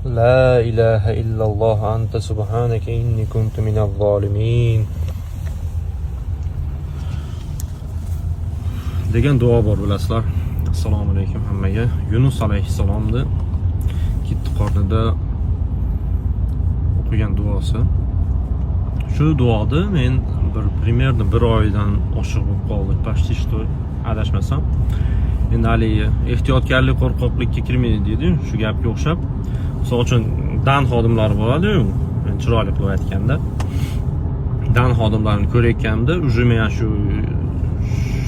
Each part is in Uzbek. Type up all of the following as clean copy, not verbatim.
La ilaha illalloh anta subhanaka inni kuntu minaz zolimin degan duo bor, bilasizlar. Assalomu alaykum hammaga. Yunus alayhissalomni yetti qornida o'qigan duosi. Shu duoni men bir примерно bir oydan oshiq bo'lib qoldi, почти что, adashmasam. Endi haligi "Ehtiyotkorlik qo'rqoqlikka kirmaydi" deydi, shu gapga o'xshab. Misol uchun, ДАН xodimlari bo'ladiyu, chiroyli qilib aytganda, ДАН xodimlarini ko'rayotganimda уже men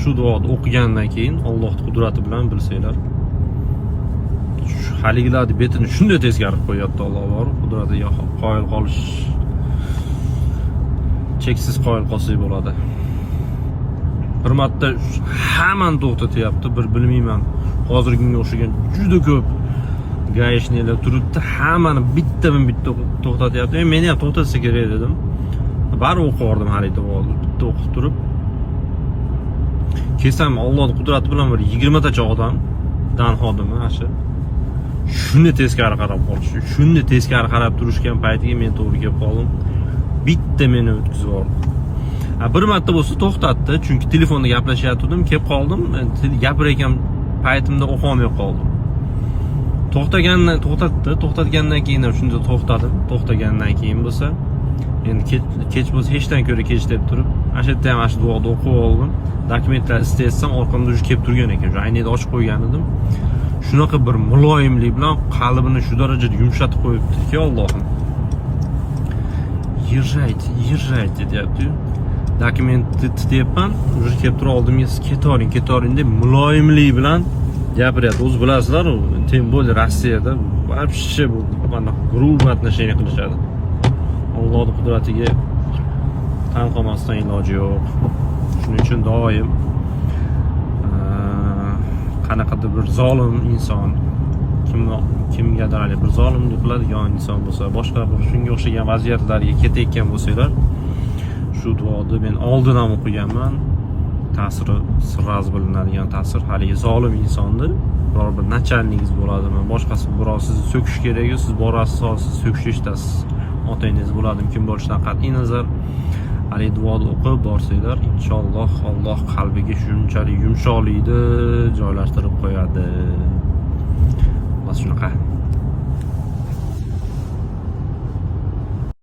shu duoni o'qigandan keyin, Alloh qudrati bilan, bilsanglar, shu haligilarni betini shunday teskari qilib qo'yyapti. Alloh bor qudratiga qoyil qolish, cheksiz qoyil qolsak bo'ladi. Bir marta hammani to'xtatyapti, bir bilmayman, hozirgiga o'xshagan juda ko'p гаишник lar turibdi, hammani bittama bitta to'xtatyapti. Meni ham to'xtatsa kerak dedim, baribir o'qib yubordim haligi duoni. Bitta o'qib turib kelsam, Allohni qudrati bilan bir 20 tacha odam, ДАН xodimi, ana shu shunday teskari qarab qolishdi. Shunday teskari qarab turishgan paytiga men to'g'ri kelib qoldim, bitta meni o'tkazib yubordi. Bir marta bo'lsa to'xtatdi, chunki telefonda gaplashayotgandim, kelib qoldim, gapirayotgan paytimda o'qolmay qoldim. To'xtagandan to'xtatdi, to'xtatgandan keyin ham shunda to'xtadim. To'xtagandan keyin bo'lsa, endi kech bo'lsa hechdan ko'ra kech deb turib, ana shu yerda ham ana shu duoni o'qib oldim. Dokumentlar istaysam, orqamda уже kelib turgan ekan, shu aynakni ochib qo'ygan edim. Shunaqa bir muloyimlik bilan qalbini shu darajada yumshatib qo'yibdiki, Allohim. "Езжайте, езжайте", deyapti-yu. Dokumentni deyapman, уже kelib turib oldimga, "Siz ketavering, ketavering", deb muloyimlik bilan gapiryapti. O'zi bilasizlar, тем более Rossiyada вообще bu anaqa грубо отношение qilishadi. Allohni qudratiga tan qolmasdan iloji yo'q. Shuning uchun doim qanaqadir bir zolim inson, kimgadir haligi bir zolimlik qiladigan inson bo'lsa, boshqa bir shunga o'xshagan vaziyatlarga ketayotgan bo'lsanglar, shu duoni men oldin ham o'qiganman. Ta'siri сразу bilinadigan ta'sir. Haligi zolim insonni biror bir начальник ingiz bo'ladimi, boshqasi, birov sizni so'kish kerak, siz borasiz, hozir siz so'kishni eshitasiz. Ota-onangiz bo'ladimi, kim bo'lishidan qat'iy nazar, haligi duoni o'qib borsanglar, inshaalloh, Alloh qalbiga shunchalik yumshoqlikni joylashtirib qo'yadi. Xullas, shunaqa.